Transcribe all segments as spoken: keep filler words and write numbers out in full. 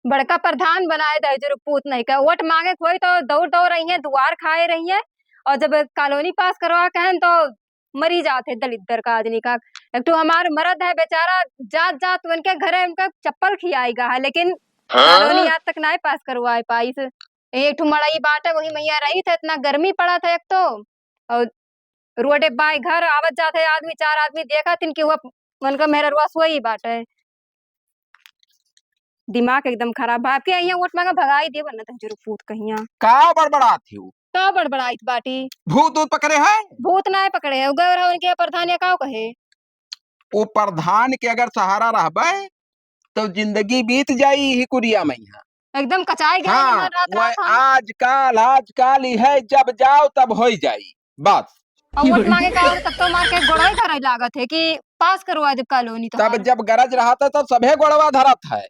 बड़का प्रधान बनाए दहिजरू पूत नहीं का। वोट मांगे के होई तो दौड़ दौड़ रही है, दुआर खाए रही है, और जब कॉलोनी पास करवा कहन तो मरी जात है दलिद्दर का आदमी का। एक ठो हमार मरद है बेचारा, जात जात उनके घरे उनका चप्पल खियाई गा है, लेकिन हाँ? कॉलोनी आज तक नाय पास करवाए पाइस। एक ठो मड़ई बाटे, वही मैया रही थे, इतना गर्मी पड़ा था एक तो, और रोडे बाय घर आवत जात है आदमी, चार आदमी देखा थिन कि वह उनका मेहररुआ सोई बाटे। दिमाग एकदम खराब बा। आपके यहाँ वोट मांगा भगाई देब ना दहिजरू पूत कहिया। का बड़बड़ात हो? का बड़बड़ाइत बाटी? भूत ऊत पकड़े है? भूत नाय पकड़े है, गए रहा उनके प्रधान या का कहे? वो प्रधान के अगर सहारा रहबे तो जिंदगी बीत जाई ही कुरिया में यहाँ। एकदम कचाई गया हाँ, हमार रात वह रात हम। आजकल, आजकल ही है, जब जाओ तब होई जाई, बस। और वोट मांगे का और तब तो मार के गोड़वा ही धरे लागत है कि पास करवा दे कॉलोनी तो तब हमार। जब गरज रहत है तब सभे गोड़वा धरत है,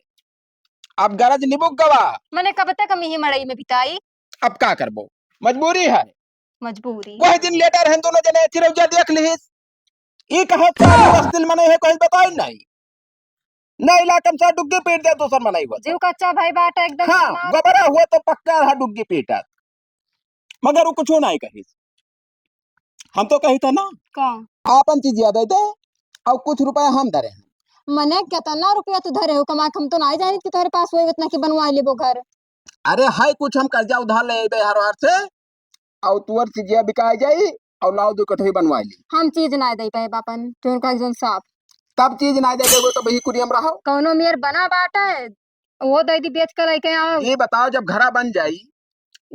अब गरज निबुक गवा। मने कब तक हम यही मड़ई में बिताई? अब का करबो, मजबूरी है। मजबूरी। वही दिन लेटर है दोनों जने चिरौजा देख लिहिस, ई कहा चार दस दिन मने है कोई बताई नहीं। नहीं इलाका में सा डुग्गी पीट दे दूसर मनई हुआ। जीव कच्चा भाई बाटा एकदम हाँ, हमार। गोबरा हुआ तो पक्का रहा डुग्गी पीटत। मगर वो कुछ नहीं कहिस। हम तो कही था ना। का? आपन चीज याद आई दे और कुछ रुपया हम धरे हैं। मने कितना रुपया तू धरे हो कमा के? हम तो नहीं जानित कि तोहरे पास होई उतना कि बनवा लेबो घर। अरे है कुछ हम कर्जा उधार ले अइबे हर बार से, और तुअर चीजिया बिकाए जाई, और लाओ दो कठरी बनवा ली। हम चीज ना दे पाए बापन, तुम का एकदम साफ। तब चीज ना दे देबो तो वही कुरियम रहो। कौनो मेर बना बाटे, वो दे दी बेच के लेके आओ। ये बताओ जब घरा बन जाई,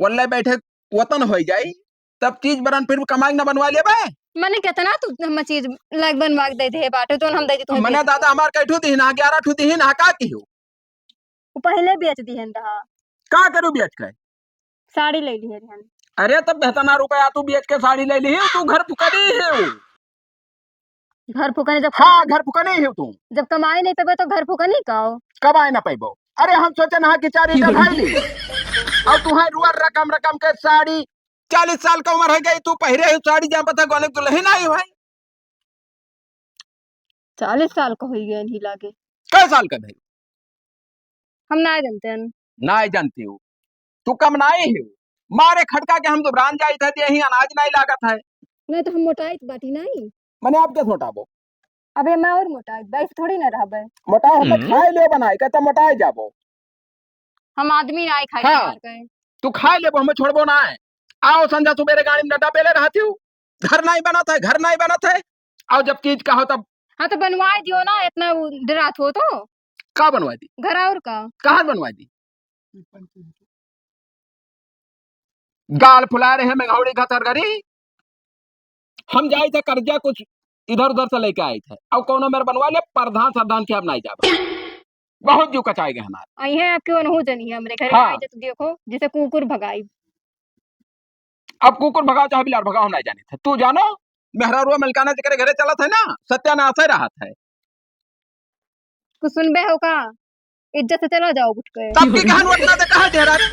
वल्ले बैठे वतन हो जाई, तब चीज बरन फिर कमाई ना बनवा लेबे। मने कितना तू हम चीज लाग बनवा के दे दे बाटे, तो हम दे दी तुम्हें मने बेच के। दादा हमार कैठू दिहिन, ग्यारह ठू दिहिन, का किहो? वो पहले बेच दिहन रहा। का करू बेच के? साड़ी ले लिहे रहन। अरे, तब बेहतना रुपया तू बेच के साड़ी ले लिहे, तू घर फुकनी है। घर फुकनी जब हाँ, घर फुकनी है तू। जब कमाई नहीं पेबे तो घर फुकनी का हो? कमाई ना पेबो। अरे, हम सोचे ना कि चार ईटा ढाई ली। और तू है रुअर रकम रकम के साड़ी, चालीस साल का उम्र है गई, तू पहिरे हो साड़ी, जहाँ पता गोने दुल्हन आई है। चालीस साल का होई गए नहीं लागे। कै साल का भाई? हम ना जानते हैं। ना जानते हो? तू कम ना ही हो। मारे खटका के हम दुबरान जाइत है, यही अनाज नहीं लागत है। नहीं तो हम मोटाइत बाटी नहीं। मने आप कैसे मोटाबो? अबे मैं और मोटाइत, बैठ थोड़ी ना रहबे। मोटा हम हम्म। खाए लियो बनाए, कहता मोटाए जाबो। हम आदमी ना खाए हाँ। खाए के। तू खाए लेबो, हमें छोड़बो ना है। आओ संझा सुबेरे गाड़ी में डड्डा पेले रहती हूँ। घर नहीं बनत है, घर नहीं बनत है। और जब चीज कहो तब हाँ, तो बनवाए दियो ना, इतना उ डरात हो तो। का बनवाए दी? घर और का? कहाँ बनवाए दी? गाल फुला रहे हैं, मेघौड़ी घतरगरी। हम जाइत है कर्जा कुछ इधर उधर से लेके आइत है। अब कौनो मेर बनवा ले, प्रधान सरधान के अब नहीं जाबे। बहुत जीव कचाए गए हमार। आई है आपके ओनहु जनी है हमरे घरे, हाँ। आई जत देखो, जिसे कुकुर भगाई। अब कुकुर भगाओ चाहे बिलार भगाओ, हम नहीं जानित है। तू जानो, मेहरारुआ मलकाना जेकरे घरे चलत है ना, सत्यानाश है रहत है। कुछ सुनबे हो का? इज्जत से चला जाओ उठ के। तब की कहान वतना दे कहा डेरा रे?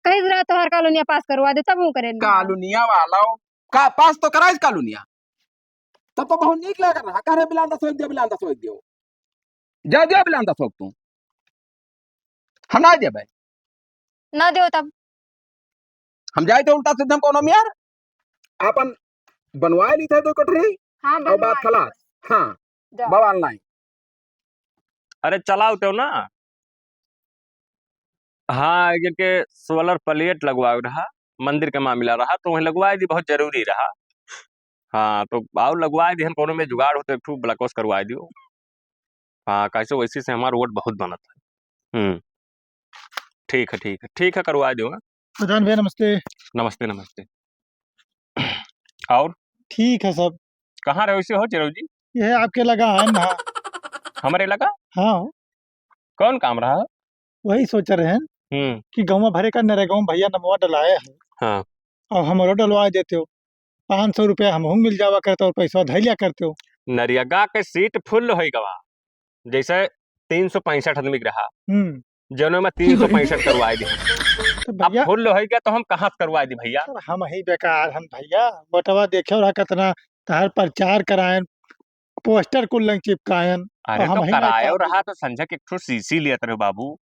कहीं जरा तोहर कॉलोनिया पास करवा दे, तब वो करे ना। कॉलोनिया वाला हो, का पास तो कराइस कॉलोनिया? तब तो बहुत नीक लागल रहा। कह रहे बिलान दस दियो, बिलान दस दियो। जा दियो बिलान दस तू। हम ना देबे। ना दियो तब। हम जाए थे उल्टा सीधा कोनो मियार, आपन बनवा ली थे दो कटरी, हाँ, और बात बनवा ली। खलास। हाँ, जा। बवाल नहीं। अरे चलाओ तो ना। हाँ, एक जन के सोलर प्लेट लगवावे रहा, मंदिर के मामला रहा, तो वहीं लगवाए दी, बहुत जरूरी रहा। हाँ, तो आओ लगवाए दी, हम कोनो में जुगाड़ हो तो एक ठो ब्लैकआउट करवाए दियो। हाँ, कैसे वैसे से हमार वोट बहुत बनत है। हम्म, ठीक है, ठीक है, ठीक है, करवाए दियो। प्रधान भैया नमस्ते। नमस्ते, नमस्ते। और? ठीक है सब। कहाँ रहे वैसे हो चिरऊ जी? यह आपके लगा है ना। हमारे लगा? हाँ। कौन काम रहा? वही सोच रहे हैं हम्म। कि गौवा भरे का नरेगा में भैया नमवा डलाए है। हाँ। और हमरो डलवा देते हो, पाँच सौ रुपया हमहू मिल जावा करते और पैसा धै लिया करते हो। नरेगा के सीट फुल होई गवा, जैसे तीन सौ पैंसठ आदमी के रहा, हम्म। जौने में तीन सौ पैंसठ करवाए दे। तो अब भैया फुल होई गया तो हम कहाँ से करवाए दी भैया? सर, हम ही बेकार हम भैया, वोटवा देखे रहा कितना तहर प्रचार कराए, पोस्टर कुल लंग चिपकायन। अरे, और तो हम ही ना करायो चाहते। रहा तो संझा के एक ठो सीसी लियत रहे बाबू,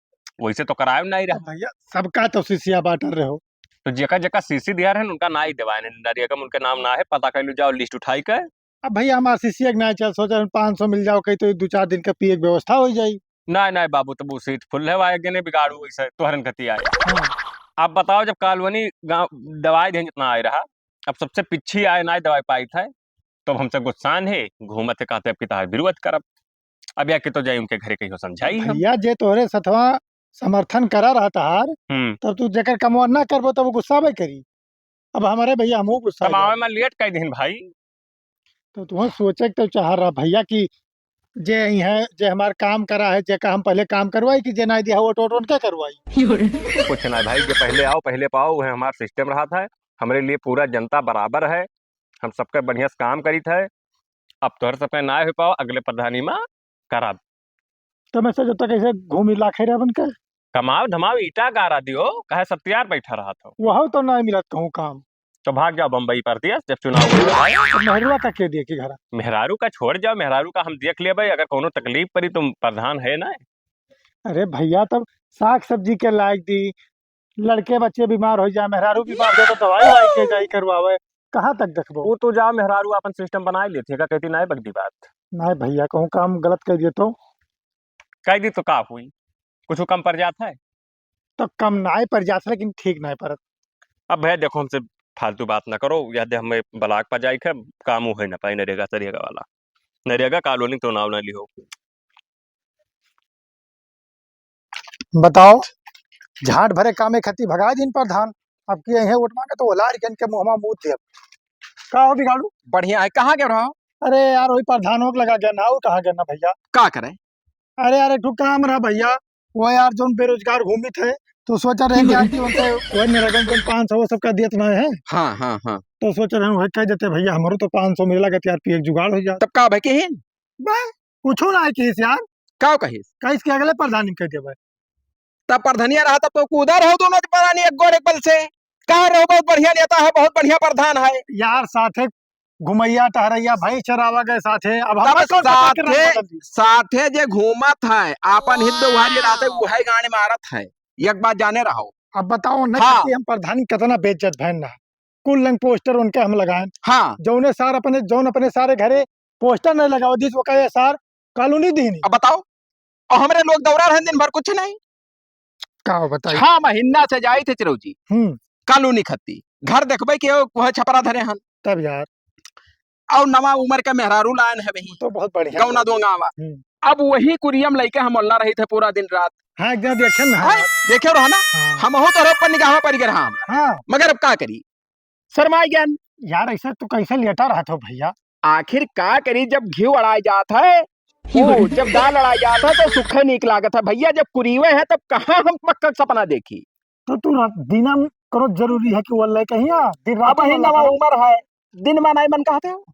वैसे तो करायो नहीं रहा। भैया, सबका तो सीसिया बांटल रहे हो। तो जेका जेका सीसी दिया रहे, उनका ना ही देवाए, नरेगा में उनके नाम ना है, पता कर लो, जाओ लिस्ट उठाई के। अब भैया, हमार सीसी एक ना चल, सोचा हम पाँच सौ मिल जाओ, कहीं तो दो चार दिन का पिए की व्यवस्था हो जाई। नहीं, नहीं बाबू, तब वो सीट फुल है, वाई गने बिगाड़ू वैसे तोहरन गति आए। हाँ। अब बताओ, जब कॉलोनी गाँव दवाई दें जितना आए रहा, अब सबसे पिछी आए, ना दवाई पाई था, तो अब हमसे गुस्सान है, घूमत है, कहते अब की तहार विरोध करब। अब या के तो जाई उनके घरे कहियो समझाई हम। भैया, जे तोहरे सथवा समर्थन करा रहा तहार, हम्म। तब तू जेकर कमवा ना करबो, तब वो गुस्सा भी करी। अब हमारे भैया, हमहू गुस्सा तब आवे जाए। में लेट कर दिन भाई। तो तुम सोचे के तो चाह रहा भैया कि जे यहाँ, जे हमार काम करा है, जेका हम पहले काम करवाई कि जे ना दिया, वो टोट उनके करवाई। कुछ ना भाई, जे पहले आओ, पहले पाओ, वह हमार सिस्टम रहा था। हमरे लिए पूरा जनता बराबर है, हम सबके बढ़िया से काम करी थे। अब तोहर सबके ना हो पाओ, अगले प्रधानी में करब। तो मैं सोचता कैसे घूमी लाखे रहे बन के। कमाओ धमाओ, ईटा गारा दियो, काहे सब तैयार बैठा रहा था। वह तो ना मिलत कहूँ काम। तो भाग जाओ बम्बई परदेस, जब चुनाव हो जाए। तो मेहरुआ का के दिए कि घर? मेहरारू का छोड़ जाओ, मेहरारू का हम देख लेबे, अगर कोनो तकलीफ पड़ी तो प्रधान है ना। अरे भैया, तब साग सब्जी के लायक दी, लड़के बच्चे बीमार हो जाए, मेहरारू बीमार हो तो दवाई वाई के जाई करवावे, कहाँ तक देखबो? वो तो जा मेहरारू अपन सिस्टम बनाए लेती है, का कहती ना है बगदी बात। नहीं भैया, कहूँ काम गलत कर दिए तो? कह दी तो का हुई, कुछ कम पड़ जात है? तो कम नाय पड़ जात, लेकिन ठीक नाय पड़त। अब भैया देखो, हमसे फालतू बात ना करो, यदि हमें ब्लॉक पर जाए के काम वो है ना पाई, नरेगा सरेगा वाला, नरेगा कॉलोनी तो नाव ना लिहो। बताओ, झांट भरे कामे खती भगा दिन प्रधान, अब की यहीं वोट मांगे तो ओलार के इनके मुंह में मूत देब। का हो बिगाड़ू? बढ़िया है, कहाँ गए रहो? अरे यार, वही प्रधानों के लगा गया ना, वो कहाँ गया ना भैया? का करे? अरे यार, एक ठो काम रहा भैया, वो यार जौन बेरोजगार घूमित है, तो सोचा रहे कि यार कि उनके वही नरेगा में पाँच सौ वो सबका दियत ना है। हाँ, हाँ, हाँ। तो सोचा रहे वही कह देते भैया, हमारो तो पाँच सौ मिला के यार पिए के जुगाड़ हो जात। तब का भाई कहिन? बा, कुछो ना है कहिस यार। का कहिस? कहिस कि अगले प्रधानी कह देबे। तब प्रधनिया रहा तब तो कूदा रहो दोनों प्रधानी एक गोड़ एक बल से। कहा रहो बहुत बढ़िया नेता है, बहुत बढ़िया प्रधान है। यार साथे घुमैया टहरैया भैंस चरावा गए साथे, अब हम तब कौन सा साथे, बदल दी? साथे जे घूमत है, आपन हित दुआरी रहते, उहे गाने मारत है। एक बात जाने रहो। अब बताओ न हाँ। कि हम प्रधानी कितना बेइज्जत भैन ना। कुल रंग पोस्टर उनके हम लगाएन। हाँ। जौने सार अपने, जौन अपने सारे घरे पोस्टर नहीं लगावा दिस, वो कहे सार कॉलोनी दीनी। अब बताओ, और हमरे लोग दौरा रहन दिन भर कुछ नहीं। का बताई? छह महीना से जाई थे चिरौजी। हम्म। कॉलोनी खत्ती। घर देखबे के वह छपरा धरे हन। तब यार। और नवा उम्र के मेहरारू लायन है वही। तो बहुत बढ़िया। गौना दो गावा। हम्म। अब वही कुरियम लइके हम ओल्ला रही थे पूरा दिन रात। हाँ, एक दिन देखे ना। हाँ, देखे रहा ना? हाँ। हमहू तो रोप पर निगाह पर गिर हम। हाँ। मगर अब का करी? शर्माई गयन। यार, ऐसे तू कैसे लेटा रहत हो भैया? आखिर का करी, जब घी अड़ाए जात है, ओ, जब दाल अड़ाए जात है, तो सुखे नीक लागत है भैया, जब कुरीवे है, तब कहाँ हम पक्का सपना देखी? तो तू रात, दिना में करो जरूरी है कि वो ले कहीं आ, दिन रात अब ही में नवा लगा। उम्र है, दिन में नहीं मन कहते हो?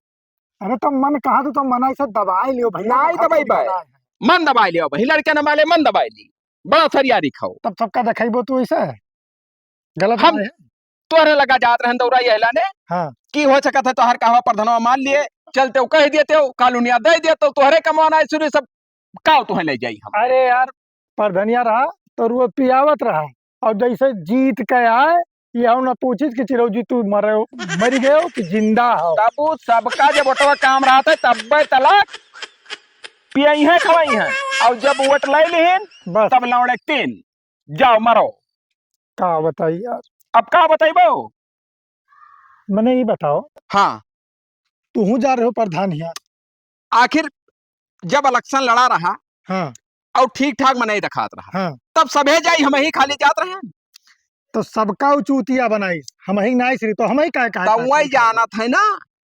अरे, तो मन कहा तो, तो मन ऐसे दबाए लियो भैया, नहीं तो दबाई खत्म बे। होना है। मन दबाए लियो भाई, लड़के न माले मन दबाए ली, बड़ा सरिया रिखाओ। तब सबका देखेबो तू ऐसे? गलत हम बात है। तोहरे लगा जात रहन दौरा यह लाने हाँ। कि हो सकत है तोहर कहवा प्रधनवा मान लिए, चलते हो कह देते हो, कॉलोनिया दे देते हो, तोहरे कमाना है शुरू सब, काव तुहे ले जाई हम। अरे यार, प्रधनिया रहा तो रुआ पियावत रहा, और जैसे जीत के आए, ये हम ना पूछित कि चिरौजी तू मरे, मरी गए हो कि जिंदा हो। तब वो सबका जब ओटवा काम रहा था, तब्बे तलाक पियई है, खवाई है, और जब वोट ले लेन, बस। तब लौड़े तीन। जाओ मरो। का बताई यार? अब का बताइबो? मने ई बताओ। हाँ। तुहू जा रहे हो प्रधान हिया। आखिर जब इलेक्शन लड़ा रहा हाँ। और ठीक ठाक मनई देखात रहा, हाँ। तब सभे जाई, हम ही खाली जात रहे। तो सबका उ चूतिया बनाई, हम ही नाई श्री, तो हम ही काहे, काहे, तो काहे, वही काहे, काहे? जानत है ना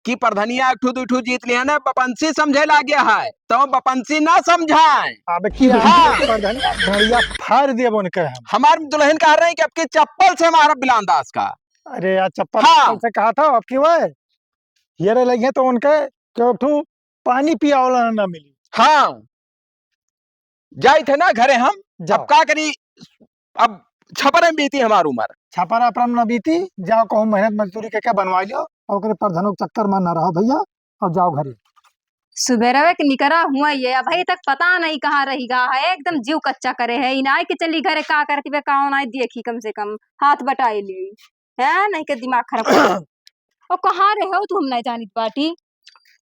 कि प्रधनिया एक ठू दू ठू जीत लिया ना, बपंसी समझे लागे है, तो बपंसी ना समझाए। अब की हाँ। प्रधनिया घड़िया फाड़ देब उनके हम। हमार दुल्हन कह रहे हैं कि अब की चप्पल से मारब बिलान दास का। अरे यार, चप्पल हाँ। चप्पल से कहा था, अब की वह हियरे लगे तो उनके केहू ठू पानी पियावला ना मिली। हाँ, जाई थे ना घरे हम। जाओ। अब का करी, अब छपरे में बीती हमार उम्र। छपरा अपरम ना बीती, जाओ कहूँ मेहनत मजदूरी के, के बनवा लियो, और ओकरे प्रधानों के चक्कर में ना रहो भैया, और जाओ घरे। सुबेरवे के निकरा हुआ ये, अबही तक पता नहीं कहाँ रहि गा है, एकदम जीव कच्चा करे है। इनाय के चली घरे, का करती बे, का नाई देखी, कम से कम हाथ बटाई ली है, नहीं के दिमाग खराब कर। और कहाँ रहे हो तू, हम नहीं जानित बाटी।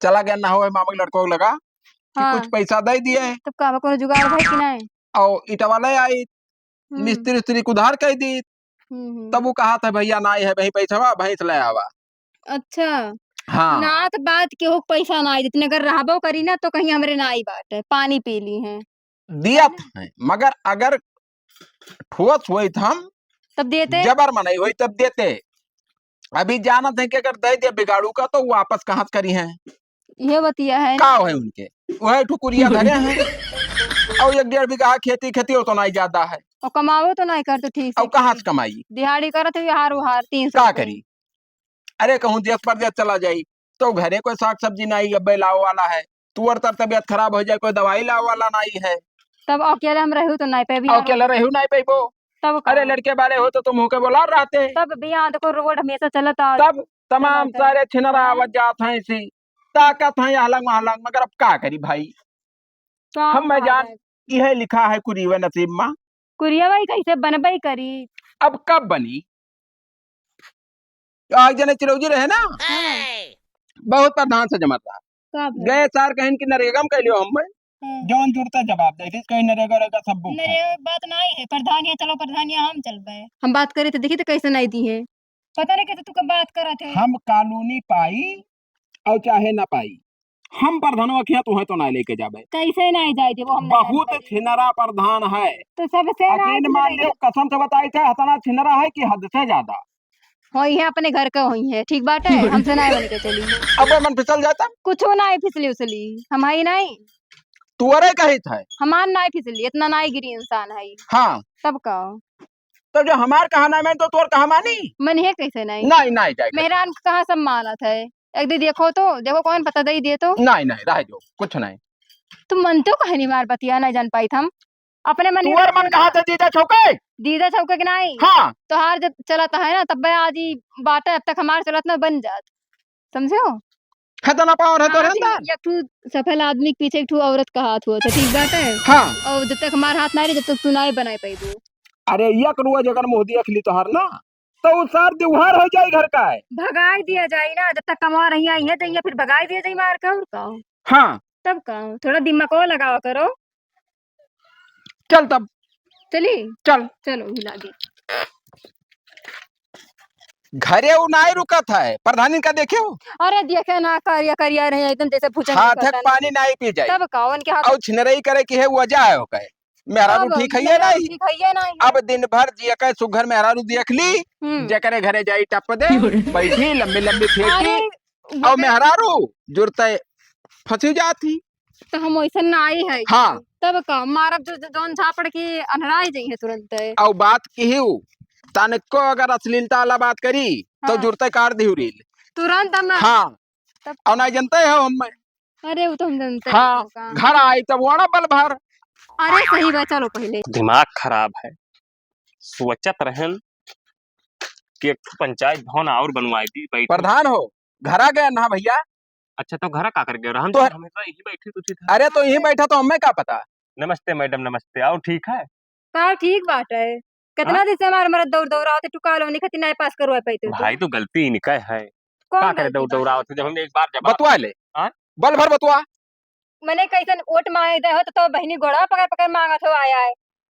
चला गया ना हो मामा के लड़को लगा कि हाँ। कुछ पैसा दे दिए। तब का, कोनो जुगाड़ है कि नहीं? और ईटा वाले आई, हम्म। मिस्त्री उस्त्री के उधार कह दी। हम्म, हम्म। तब वो कहा था, "भैया, नाई है, वही पैसा, भैंस ले आवा।" अच्छा। हाँ। ना तो बात के हो, पैसा नाई देत, अगर रहबो करी ना, तो कहीं हमरे नाई बाटे, पानी पी ली हैं। दियत है, मगर अगर ठोस होइत हम, तब देते? जबर मनई होई, तब देते। अभी जानत है कि अगर दे दे बिगाड़ू का, तो वापस कहाँ से करी हैं? ये बतिया है। का है उनके? वह ठुकुरिया धरे हैं। और एक डेढ़ बीघा खेती, खेती हो तो नहीं ज्यादा है। और कमाओ तो नहीं करते ठीक से और कहाँ कि से कमाई? दिहाड़ी करत हुई हार उहार तीन सौ का रुपये। करी? अरे कहूँ देश परदेश चला जाई, तो घरे कोई साग सब्जी नहीं, अब लाओ वाला है, तुअर तर तबियत खराब हो जाए, कोई दवाई लाओ वाला नहीं है। तब अकेले हम रहू तो नहीं पेबी और यार। अकेले रहू नहीं पेबो। तब का? अरे लड़के बारे हो तो तुम होके बोला रहते। तब भी यहाँ देखो रोड हमेशा चलत आ, तब तमाम चलत है। सारे छिनरा हैं? आवत जात हैं इसी, ताकत है हलंग हलंग, मगर अब का करी भाई? का हम मैं जान, कहा जाए? इहे लिखा है कुरीवे नसीब मा। कुरिया भाई कैसे बनबई करी? अब कब बनी? आज जने चिरौजी रहे ना, हाँ। बहुत प्रधान से जमत रहा। का बोल? गए सार कहन कि नरेगा में कह लियो हम, हाँ। जौन जुड़ता जवाब दे, फिर कहीं नरेगा रहेगा सब बुक है। नरेगा बात नहीं है, प्रधानिया चलो, प्रधानिया हम चलबे। हम बात करे तो देखी तो कैसे नहीं दी है। पता नहीं कैसे तू का बात करत है। हम कॉलोनी पाई और चाहे ना पाई, हम प्रधानवा के यहाँ तुहे तो ना लेके जाबे। कैसे नहीं जाए थे वो, हम नहीं बहुत जानते। छिनरा प्रधान है। तो सबसे ना यकीन मान छिनरा लियो, कसम से बताई थे, इतना छिनरा है कि हद से ज्यादा। होई है, अपने घर का होई है, ठीक बात है, हमसे ना बन के चली। अब मन फिसल जाता। कुछ ना है फिसली उसली, हम आई नहीं। तुअरे कही था। हमार ना फिसली, इतना ना गिरी इंसान है। हाँ। तब का? तब जो हमार कहा ना मान तो तोर कहा मानी? मन है कैसे नहीं? नहीं, नहीं जाए। मेहरान के कहा सब मानत है। एक दी देखो तो, देखो कौन पता दे दे तो। नहीं, नहीं, रह जो, कुछ नहीं। तू मन तो कहे नहीं मार बतिया, नहीं जान पाई हम। अपने मन तोर मन कहा थे जीजा छौके? जीजा छौके के नहीं। हाँ। तोहार जब चलत है ना, तब आज ही बाटे, अब तक हमार चलत ना बन जात। समझो? खतना पावर है तो हाँ, रहता। एक ठू सफल आदमी के पीछे एक ठू औरत का हाथ होत है, ठीक बात है? हाँ। और जब तक हमार हाथ ना रही, जब तक तू ना बनाए पाइबू। अरे, एक रोज अगर मुँह देख ली तोहार ना, तो उ सार दिवहार हो जाई घर का है। भगाई दिया जाई ना, जब तक कमा रही आई है, जइया फिर भगाई दिया जाई मार के, और का? हाँ। तब का? थोड़ा दिमाग लगावा करो। चल तब। चली? चल। चलो, हिला दे। घरे उ नाई रुकत है, प्रधानी का देखे हो? अरे देखे ना, करिया करिया रहे एकदम, जैसे भुजंग हाथ तक पानी नाई पी जाए। तब का, उनके हाथ और छिनरई करे की है, वो जाए हो कहे। मेहरारू अब ठीक है ये मेहरारू नहीं। ठीक है ये नहीं। अब दिन भर जिया कहे सुघर मेहरारू देख ली, हम्म। जेकरे घरे जाई टप दे, बैठी लंबी लंबी फेंकी। अरे, और मेहरारू जुरते फंसी जाती। तो हम वैसन ना आई है। हाँ। तब का मारब जो, जो जौन झापड़ की अनहराई जाई है तुरंत। और बात की हूँ, तनिको अगर अश्लीलता वाला बात करी, तो हाँ। जुरते काट दी रील। तुरंत हम हाँ। तब और ना जनते हो हम। अरे वो तो हम जनते हाँ। हैं का। घर आई तब वड़ा बल भर। अरे सही बात, चलो पहले। दिमाग खराब है, सोचत रहन कि एक ठो पंचायत भवन और बनवाई दी, बैठी। प्रधान हो, घरा गया ना भैया? अच्छा, तो घरा का कर गया? रहन तो तो हमेशा यहीं बैठी रहती था। अरे, तो यहीं बैठा तो हमें का पता? नमस्ते मैडम, नमस्ते। और ठीक है? का ठीक बाटे? कितना हाँ? दिन से हमारे मरद दौड़ दौड़ आवत है, तू कॉलोनी खातिर नहीं पास करवा पाई तू। भाई, तो गलती इनका है। कौन का करे गलती दौड़ दौड़ बाटे? आवत है, जब हमने एक बार जवाब बतवा ले। हाँ? बल भर बतवा। मने कैसन वोट मांगे दे हो तो, तो बहिनी गोड़ा पकड़ पकड़ मांगत हो आया है।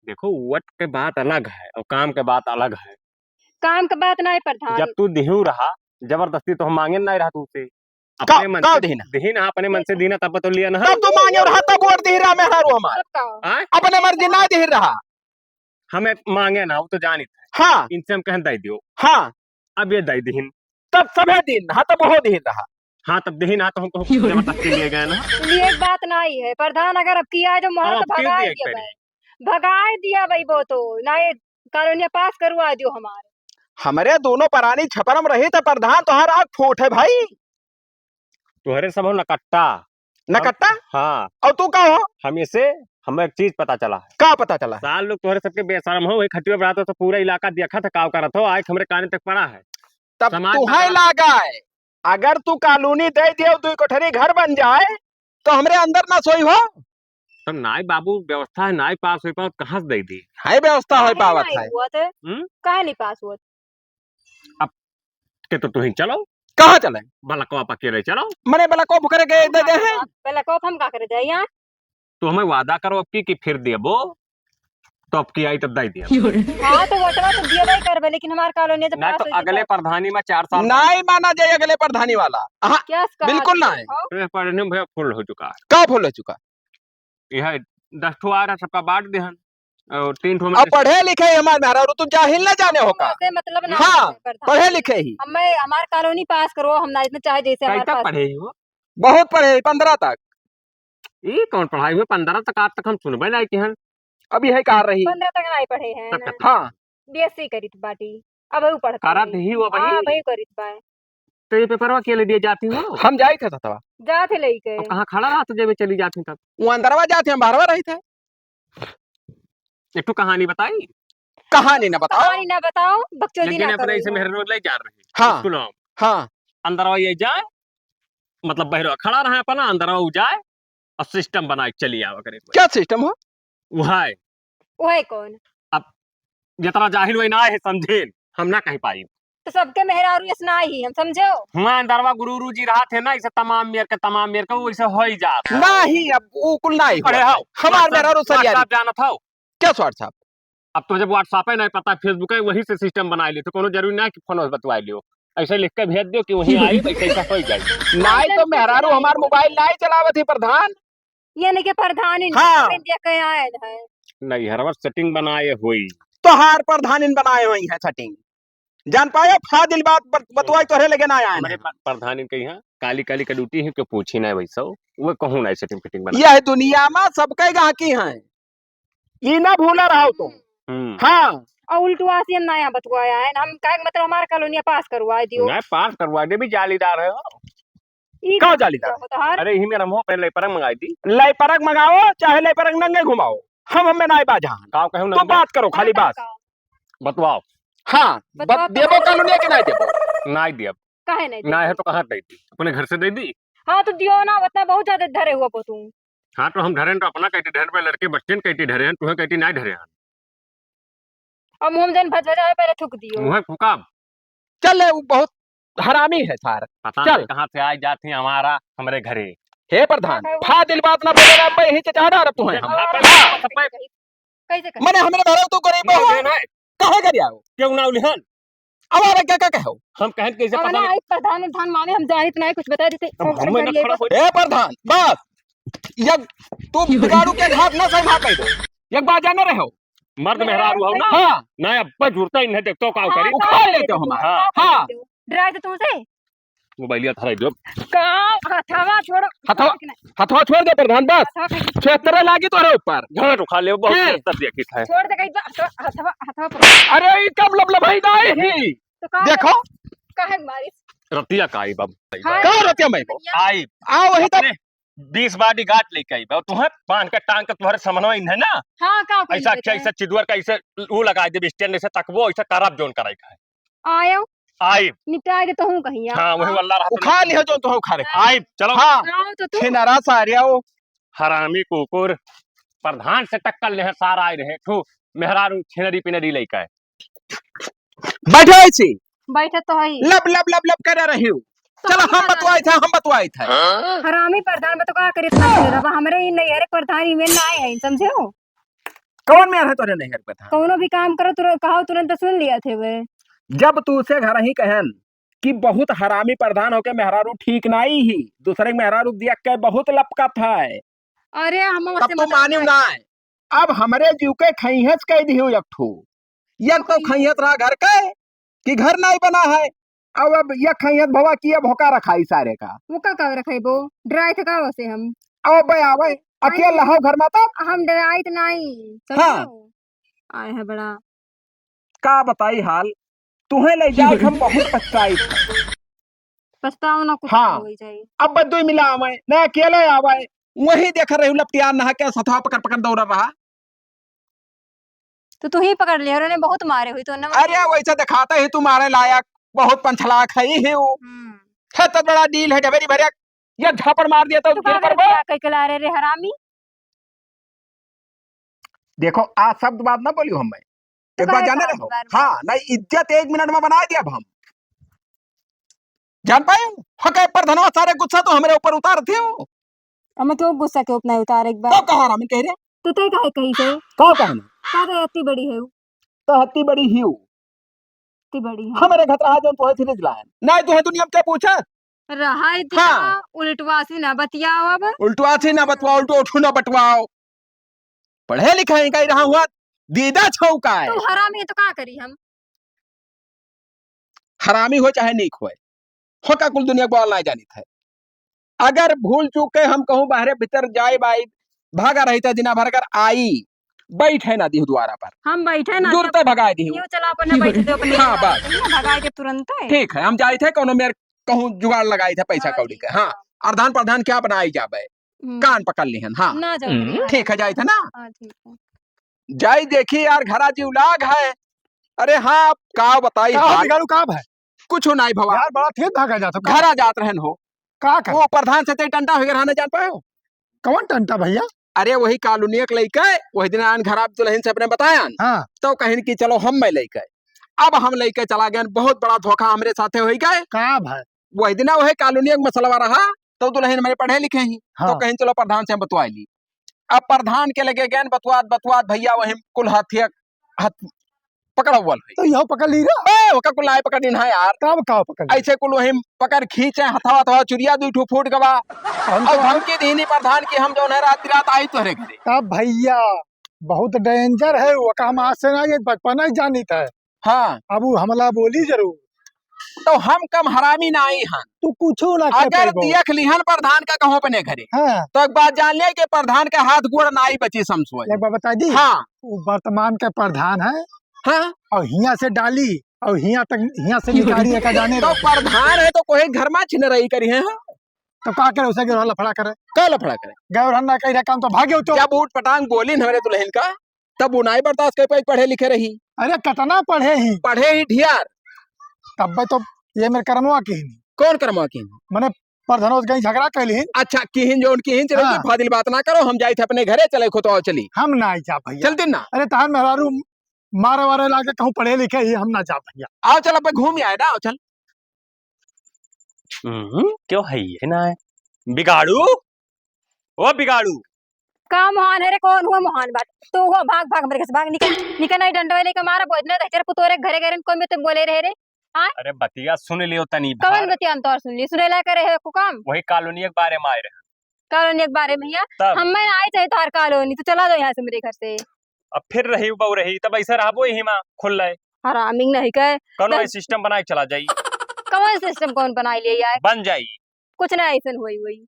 देखो, वोट के बात अलग है और काम के बात अलग है। काम के बात ना है प्रधान। जब तू दिहू रहा, जबरदस्ती तो हम मांगे ना रहा तुमसे। का, अपने मन का से दिहिन? दिहिन, हाँ, अपने मन से दिहिन, तब तो लिया ना। तब तो मांगे रहा, तब वोट दिही रहा मेहरारू हमार। तब का? आय? अपने मर्जी ना दिही रहा। हमें मांगे ना, वो तो जानित है। हाँ। इनसे हम कहन दे दियो। हाँ। अब ये दे दिहिन। तब सभे दिन, हाँ, तब वो दिन रहा। हाँ, तब देही ना, तो हमको जबरदस्ती लिए गए ना। लिए बात नहीं है, प्रधान अगर अब किया है जो मोहर अब तो फिर भगाए दिए दिया भाई। भगाए दिया भाई, वो तो ना ये कॉलोनिया पास करवा दियो हमारे। हमरे दोनों परानी छपरम रही तो प्रधान तोहार आँख फूट है भाई। तुहरे सब हो नकट्टा। नकट्टा? हम, हाँ। और तू का हो? हम इसे, हमें एक चीज पता चला है। का पता चला है? साल लोग तुहरे सबके बेशरम हो, वही खटिया बढ़ाते हो तो पूरा इलाका देखा था, काव करत हो, आज हमरे कान तक पड़ा है। तब समाज तुहे बदला। लागा है, अगर तू कॉलोनी दे दियो, दो कोठरी घर बन जाए, तो हमरे अंदर ना सोई हो। तब नाई बाबू व्यवस्था है, नाई पास होई पावत, कहाँ से दे दी? है व्यवस्था होई काहे पावत नाई है। हुआ थे? हम्म? काहे नहीं पास हुआ? अब के तो तुहीं चलो। कहाँ चले? बलकवा पा के ले चलो। मने बलकवा करे के दे दे हैं। बलकवा हम का करे जाए यहाँ? तो हमें वादा करो अब की, कि फिर देबो, तो अब की आई तब दे दिया। हाँ, तो वोटवा तो दिया भाई करबे, लेकिन हमार कॉलोनी जब ना पास तो होई अगले तब। प्रधानी में चार साल नाई माना जाए अगले प्रधानी वाला। हाँ, क्या इसका बिल्कुल हाल ना है। है। ए, पढ़ने में भैया फुल हो चुका है। का फुल हो चुका? यह दस ठो आ रहा, सबका बांट देहन। और तीन ठो में अब से पढ़े लिखे ही हमार मेहरारू, तू जाहिल ना जाने हो का? हमसे मतलब ना हाँ, है प्रधान। पढ़े लिखे ही। हमें, हमार कॉलोनी पास करो, हम ना इतना चाहे जैसे हमारे कैसे पास। पढ़े ही हो? बहुत पढ़े ही, पन्द्रह तक। ई कौन पढ़ाई हुई? पन्द्रह तक आज तक हम सुनबे नहीं किहन। अभी है कहाँ रही? पन्द्रह तक नहीं पढ़े हैं तब ना। हाँ। बीएससी करित बाटी। अब ऊ पढ़ता करत नहीं। ही वो हाँ, वही। वही करित बा। तो ये पेपरवा के लिए दिए जाती हो? हम जाई थे ततवा। जात है लेके। तो कहाँ खड़ा रहा तो जब चली जाती तब? वो अंदरवा जाते हम बाहरवा रही थे। एक ठो कहानी बताई। कहानी ना बताओ। कहानी ना बताओ, बकचोदी लेकिन ना अपने करो इसे इधर। मेहरारू ले जा रही। हाँ। स्कूल में। हाँ। अंदरवा ये जाए, मतलब बहरवा खड़ा रहा अपना, अंदरवा ऊ जाए और सिस्टम बनाए के चली आवा करे। क्या सिस्टम हो? वो है। वो है कौन? अब जितना जाहिल वही ना है, समझेन, हम ना कह पाई। तो सबके मेहरारू ऐसे ना ही हम समझो। हुआ अंदरवा गुरु गुरु जी रहा थे ना, इसे तमाम मेर के, तमाम मेर के, वो इसे हो ही जात है। ना ही, अब वो कुल ना ही पढ़े हुआ। हो? हमार WhatsApp, मेहरारू सरियारी। WhatsApp जानत हो? क्या WhatsApp? अब तो जब WhatsApp है ना, पता है Facebook है, वही से सिस्टम बना लियो। तो कोनो जरूरी ना है कि फोन बतवा लियो, ऐसे लिख के भेज दियो कि वहीं आई, वैसे ऐसा हो जाए। नाई तो मेहरारू हमार मोबाइल नाई चलावत ही प्रधान। यानी कि प्रधान इनके हाँ। मोबाइल दिया के आयल है। नहीं, हर बार सेटिंग बनाए हुई। तोहार प्रधान इन बनाए हुई है सेटिंग। जान पाए, फाजिल बात बत-, बतवाई तोहरे लगे ना आए हमरे हैं। प-, प्रधान इनके यहाँ काली काली का ड्यूटी है, के पूछी ना वैसा, वो कहूँ ना सेटिंग फिटिंग बना। यह दुनिया में सबके गाहकी हैं। ई ना भूला रहो तुम। हम्म। हाँ। और उल्टवा से हम नया बतवाया है, हम कहे मतलब हमारा कॉलोनिया पास करवा दियो। नहीं, पास करवा दे, भी जालीदार है हो। ई का तो जालीदार? होता है। अरे, इही में रमो, पहले लेपरक मंगाई दी। लेपरक मंगाओ, चाहे लेपरक नंगे घुमाओ, हम हमें नाई बाजा। का कहूँ तो नंगे? बात करो, खाली बात। का? बतवाओ। हाँ, बतवाओ बत-, तो देबो बतवाओ। कॉलोनिया के नाई देबो? नाई दियब। काहे नहीं नाई है देबो? तो कहाँ दे दी? अपने घर से दे दी? हाँ, तो दियो ना, उतना बहुत ज्यादा धरे हुआ बो तू। हाँ, तो हम धरेन तो अपना कहती धरेन, पे लड़के बच्चन कहती धरेन, तुम्हें कहती नाई धरेन। अब मुँह में जन भज भजावे, पहले थूक दियो। मुँह फूका। चल ले, वो बहुत हरामी है सार। पता चल। नहीं कहाँ से आए जात ही हमारा, हमरे घरे। हे प्रधान, हाँ, हाँ। फाजिल बात ना बोले रे, मैं यही से चाह रहा तू है हम। हाँ, हाँ। कैसे कही? मने हमरे भरो तू गरीब हो। नहीं, नहीं। कहे कर आओ? क्यों ना उलिहन? अब आवे क्या, क्या कहो? हम कहन कैसे अब पता ना, नहीं। एक प्रधान, प्रधान माने हम जानित नहीं, कुछ बता देते। अब हम ना खड़ा हो। ए प्रधान, बस। यक तू बिगाड़ू के घात ना सही भाग दो। यक बाजा न रहो। मर्द मेहरारू हो ना? हाँ। ना अब जुड़ता ही नहीं, देखतो का हाँ, करी। उखाड़ लेते हो हमारा। हाँ। हाँ। डराए तो तुमसे? मोबाइलिया धराई दो। का? हथवा छोड़ो। हथवा, हथवा छोड़ दे प्रधान, बस। हथवा छोड़। क्षेत्र लागी तोरे ऊपर। घर उखा ले, बहुत हैं। क्षेत्र दिया किस है। छोड़ दे कहीं, हथवा, हथवा, हथवा पकड़। अरे, ई कब लबलबाई ना आई ही? तो का देखो। काहे मारिस? रतिया का आई बाबू। हाँ। का रतिया में? आई। आ वही तो अपने बीस bodyguard लेके आई बा। तुम्हें बांध के टांग के तुम्हारे समनवा इन है ना? हाँ, का कोई ऐसा लेके अच्छा, है? ऐसा चिदवर का ऐसे वो लगा दे, स्टैंड ऐसे तकबो, ऐसा करब जोन कराई खाए। आयो। आई। निपटा के तो हूँ कहीं, हाँ, वही आओ। वल्ला रहा तो उखा लियो जो तो उखा रे। आई, चलो। हाँ। आओ तो तू। छिनरा सारे आओ। हरामी कुकुर। प्रधान से टक्कर ले सारा आए रहे। ठू, मेहरारू छिनरी पिनरी लेके आए। बैठो ऐसी। बैठे तो है ही। लब, लब, लब, लब करे रही हूँ। तो चलो, हम हम बतवाई थे, हम बतवाई थे। हरामी प्रधान में तो का करे इतना सुने रहा, हमरे ही नहीं, अरे प्रधान ही में ना आए हैं, समझे हो? कौन में है तोरे नहीं है प्रधान? कौनो भी काम करो, तुरंत कहो, तुरंत सुन लिया थे वे। जब तू से घर ही कहन कि बहुत हरामी प्रधान होके मेहरारू ठीक नाई ही, दूसरे के मेहरारू दिया के बहुत लपकत है। अरे, हम तब तो मानिम ना है। अब हमरे जीव के खैहस कह दियो एक ठो। एक तो खैहस रहा घर के कि घर नाई बना है। अब, अब ये खैहस भवा किए भोका रखा ई सारे का। वो का, का रखे बो? डराए थे का वैसे हम? अब बे आवे, अकेला हो घर में तो। हम डराइत नाई, समझो? हाँ। आए है बड़ा। का बताई हाल, तुहें ले जाए हम बहुत पछताई। पछताओ ना, कुछ हाँ। हो ही जाए। अब बद्दू मिला आवे, ना अकेले आवे, वही देख रही हूँ लपटियार नहा के सथवा पकड़ पकड़ दौड़ रहा। तो तू ही पकड़ लिया, उन्होंने बहुत मारे हुई तो ना। अरे वैसे दिखाते ही तुम्हारे लायक बहुत पंचलाख है ही वो। हम्म। है तो बड़ा डील है, डबेरी भरे। या झापड़ मार दिया तो तू गिर का पड़बो। करे, का कह के ला रहे रे हरामी? देखो, आ शब्द बात ना बोलियो हम मैं। तो एक बात काहे जाने का रहो। बार-बार? हाँ, नहीं, इज्जत एक मिनट में बना दिया अब हम। जान पाए? हके प्रधानवा सारे गुस्सा तो हमरे ऊपर उतार थे हो। अब मैं तो गुस्सा के उतना ही उतार एक बार। तो कहा रामिन कह रहे? तो तय काहे कही से? का कहना? का तो अति बड़ी है वो? तो अति बड़ी ही हो। अति बड़ी है। हमरे घर रहा जो तोहे सीरीज लायन। नहीं तोहे दुनिया में क्या पूछा? रहा इतना हाँ। उल्टवासी ना बतियाओ अब। उल्टवासी ना बतवाओ, उल्टो उठू ना बतवाओ। पढ़े लिखे ही कहीं रहा हुआ, दीदा छौका है। तो हरामी है तो का करी हम? हरामी हो चाहे नीक होए, होका कुल दुनिया को नाहीं जानित है। अगर भूल चूक के हम कहूँ बाहरे भीतर जाए बाई, भागा रही था दिना भर कर आई, बैठे ना दिहु द्वारा पर। हम बैठे ना दूर दिहु। ते भगाए दिहु। यूं चला अपन बैठ दे अपने हाँ, बस। भगाए दे तुरंत। ठीक है, हम जाए थे कोनो मेर कहूँ जुगाड़ लगाए थे पैसा हाँ, कौड़ी ठीक के। है। हाँ, प्रधान, प्रधान क्या बनाई जाबे? हम्म। कान पकड़ लिहन, हाँ। ना जाओ हम्म। ठीक है, जाए थे ना। हाँ, ठीक है। जाई देखी यार, घरा जीव लाग है। अरे हाँ, का बताई का हाल? बिगाड़ू का है? कुछ नाई भवा। यार, बड़ा तेज भागा जात हो का? घरा जात रहन हो। का कर? वो प्रधान से तई टंटा हो गया रहने जान पाए हो? कौन टंटा भैया? अरे वही कॉलोनी एक लइके, वही दिन आन घरा दुल्हन से अपने बतायन। हाँ। तो कहिन कि चलो हम मैं लइके। अब हम लइके चला गए, बहुत बड़ा धोखा हमरे साथे होई गए। का भाई? वही दिन वही कॉलोनी एक मसलवा रहा, तो दुल्हन हमारे पढ़े लिखे ही, हाँ। तो कहिन चलो प्रधान से हम बतवा ली। अब प्रधान के लगे गए बतवात बतवात भैया वही कुल हाथिया हाथ पकड़ा हुआ है। तो यहो पकड़ ली रे। ए, ओका कुल नाई पकड़ ली ना यार। तब का पकड़ ली? ऐसे कुल वही पकड़ खींचे, हथवा हथवा चुरिया दुई ठो फूट गवा। हम और तो धमकी दीनी प्रधान की हम जौन है रात रात आई तोहरे घरे। तब भैया बहुत danger है वो, का हम आज से ना ये बचपन ही जानित है। हाँ। अब वो हमला बोली जरूर। तो हम कम हरामी नाई हन। तू कुछो ना कर अगर पाइबो। देख लिहन प्रधान का कहूँ अपने घरे, हाँ। तो एक बात जान ले कि प्रधान का हाथ गोड़ नाई बची समसुआ। एक बात बता दी? हाँ। वो वर्तमान के प्रधान है। हाँ। और हियाँ से डाली और हियाँ तक, हियाँ से निकारी है का जाने तो रहो। प्रधान है तो कोई घर में छिन रही करी है, हाँ? तो का करे उसे गिरवा लफड़ा करे? का लफड़ा करे? गए रहन ना कही रहे काम तो भाग्य हो तो। जब ऊट पटांग बोली न हमरे दुल्हन का, तब वो नाई बर्दाश्त कर पाई, पढ़े लिखे रही। अरे, कतना पढ़े ही? पढ़े ही ढियार। तब तो ये मेरे करमवा की ही नहीं। कौन करमवा की नहीं? मने प्रधानों से कहीं झगड़ा कर ली। अच्छा, किहिन जौन किहिन, चले हाँ। कि फाजिल बात ना करो, हम जाए थे अपने घरे, चले खो तो आओ चली। हम ना आई जा भैया। चलते ना। अरे, तहार मेहरारू मारे वारे लागे कहूँ पढ़े लिखे ही, हम ना जा भैया। आओ चल, अब घूम आए ना, आओ चल। हम्म, क्यों है ये ना है? बिगाड़ू, ओ बिगाड़ू। का मोहान है रे, कौन हुआ मोहान बात? तू हुआ भाग, भाग मेरे घर से भाग, निकल, निकल, नहीं डंडा लेके मारा, बोझने दे, तेरे पुतोरे घरे घरे कोई में तुम बोले रहे रे। हाँ? अरे बतिया सुन लियो तनी कवन भर। बतिया हम तोर सुन ली, सुने ला करे है को काम? वही कॉलोनी के बारे में आए रहे। कॉलोनी के बारे में भैया? तब? हम मैं आई चाहे तोहर कॉलोनी, तू चला जाओ यहाँ से मेरे घर से। अब फिर रही बहू रही, तब ऐसे रहबो यही माँ खुल रहे। हरामी नहीं कहे। कौनो बस। सिस्टम बनाए चला जाई। कौन सिस्टम कौन बनाए लिए यार? बन जाई। कुछ ना ऐसन होई होई।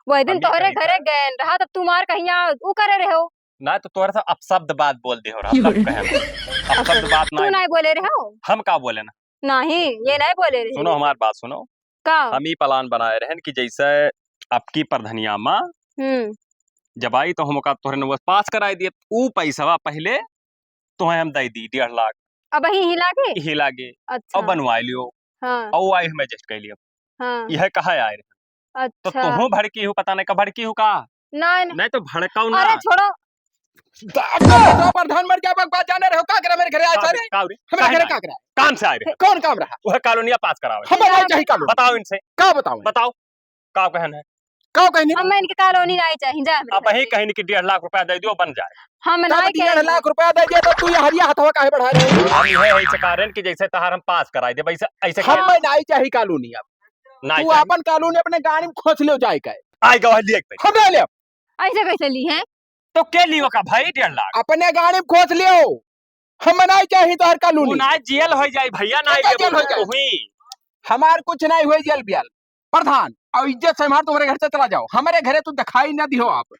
वह दिन अब ये तोहरे कही घरे था। गए रहा, तब तू मार कहीं आ, ऊ करे रहे हो। ना तो तोहरे से अपशब्द बात बोल दे हो रहा, तब कहे ना। अपशब्द बात तू ना। नहीं बोले रहे हो? हम का बोले ना? नहीं, ये नहीं बोले रहे। सुनो हमार बात सुनो। का? हम ई प्लान बनाए रहन कि जैसे अब की प्रधनिया मा हम्म। जब आई तो हम ओका तोहरे नंबर पास कराए दिए, ऊ पैसवा पहले तोहे हम दे दी डेढ़ लाख। अब ही हिला के? हिला के। अच्छा। अब बनवा लियो। हाँ। और आई हम एडजस्ट कर लियो। हाँ। यह कहा आए रहे। तो अच्छा। तुहूँ भड़की हो, पता नहीं का भड़की हो का? नहीं, नहीं। नहीं तो भड़काओ ना। अरे छोड़ो। तो प्रधान मर गया, बात जाने रहो, का करे मेरे घरे आए का सारे? रे, का रे? हमारे काहे घरे ना? का करे? काम से आए रहे। कौन काम रहा? वह कॉलोनिया पास करावे। हमें नहीं चाहिए कॉलोनी। बताओ इनसे। का बताओ? बताओ। का कहन है? का कहनी? हम इनके कॉलोनी नहीं चाहिए, जा हमरे अब घर वही से। कहीं कि डेढ़ लाख रुपया दे दियो, बन जाए। हम तब नहीं डेढ़ कहेंगे। लाख रुपया दे दिया, तो तू ये हरिया हथवा काहे बढ़ा रहे हो? हम यह है इस कारण कि जैसे तहार हम पास कराए दे, वैसे ऐसे हम कहे। नहीं चाहिए कॉलोनी अब। नहीं तू चाहिए। अपन कॉलोनी अपने गाड़ी में खोस लियो जाए के। आए गवा लिए एक पैसा। हम ना ले। ऐसे कैसे ली है? तो के लियो का भाई डेढ़ लाख? अपने गाड़ी में खोस लियो। हम नहीं चाहिए तोहर कॉलोनी। वो ना जेल हो जाए भैया, ना का जेल हो जाए? हुई। हमार कुछ नहीं हुई जेल बियाल। प्रधान, और इज्जत से हमार तुम्हारे घर से चला जाओ। हमारे घरे तू दिखाई ना दिहो आप।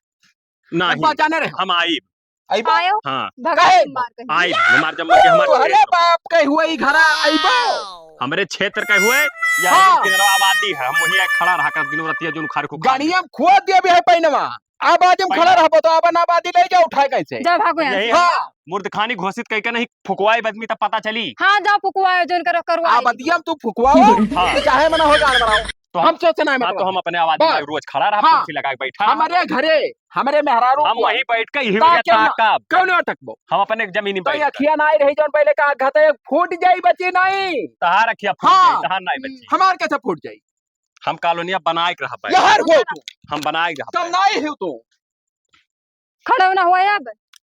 नहीं। बचाने रहे। हम आइब। आइबो? आयो। हाँ। भगवान काहे? मार कहीं। आइब, हमार जम्मा के हमार तोहरे बाप के हुए ही घरा आइबो? हमरे क्षेत्र के हुए या हाँ। एक दिन आबादी है, हम वहीं खड़ा रहा कर दिनों रतिया जोन खार को खा गाड़िया में खोद दिया भी है पैनवा। आबादी में खड़ा रहबो तो अपन आबादी ले जाओ उठाए कैसे? जा भागो यहाँ से। यही हाँ। मुर्दखानी घोषित कई के नहीं फुकवाए बदमी तब पता चली। हाँ, जाओ फुकवाओ, जोन करो, करवाओ। आबादिया में तू फुकवाओ, हाँ। तो चाहे मना हो जान बनाओ। तो हम हम सोचना है हाँ, तो मतलब। हम अपने आवाज में बस। रोज खड़ा रहा, हाँ। कुर्सी लगा के बैठा रहा। हमरे घरे, हमरे मेहरारू हम को वहीं बैठ के इही ताकि हम ताकब। कौन अटकबो? हम अपने जमीन में तो बैठ के। अखिया नाई रही जौन पहले का घाते फूट जाई बची नहीं। तहार अखिया फूट हाँ। जाई, तहार नाई बची। हमार कैसे फूट जाई? हम कॉलोनिया बनाए के रहा पाए। लहर हो तू। हम बनाए के रहा कम पाए। नाई हो तू। खड़ा ना हुआ अब।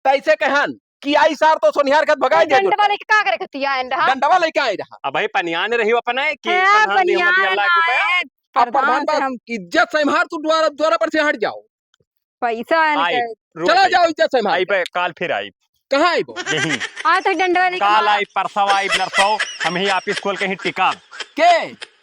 तैसे कहन कि आई सार तो सोनिहार के भगाई तो दे डंडवा तो। लेके का करे खतिया आइन रहा? डंडवा लेके आई रहा। अब भाई पनियान रही अपने कि हाँ, पनियान पनियान अल्लाह के आए, अब प्रधान प्रधान से बस हम इज्जत से मार तू द्वारा, द्वारा पर से हट जाओ। पैसा आने आई, के। रुक चला आई। जाओ इज्जत से मार आई के। पे, काल फिर आई। कहाँ आई वो? यहीं। आ तो डंडवा लेके काल मार। आई, परसों आई, नरसों, हम ही ऑफिस खोल के ही टिका। के?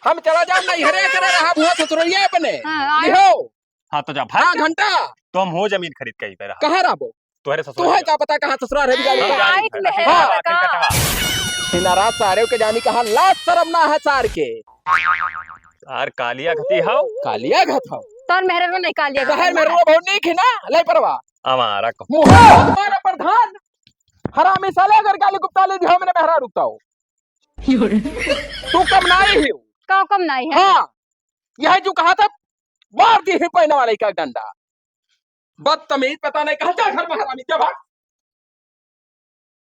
हम चला जाओ नहीं हरे करे रहा बुआ ससुरैया अपने। हाँ, आयो। लिहो। हाँ, तो जा, भाग हाँ, जा। घंटा। तो हम हो जमीन खरीद के ही पे रहा। कहाँ रहबो? तोहरे ससुर तोहे के। का पता कहाँ ससुराल है बिगाड़ी हम का? जानी आइट घर में रखे। है हाँ। लगा। कटवा। इनारा सारे के जानी कहाँ लाज शर्म ना है सार के। यार कालिया घती हौ। कालिया घत हौ। तोर मेहरवा नहीं कालिया घत तोहर हौ। मेहरवा बहुत नीक है ना, ले परवा। हमारा को। मुहा हमारा प्रधान। हरामी साले अगर गाली गुप्ता ले दिया मैंने मेहरा रुकता हो। तू कम नाई ही। का कम नाई है? हाँ। यह जो कहा था, मार दी है पहने वाले का डंडा। बदतमीज, पता नहीं कहाँ जा घर में हरामी, जा भाग।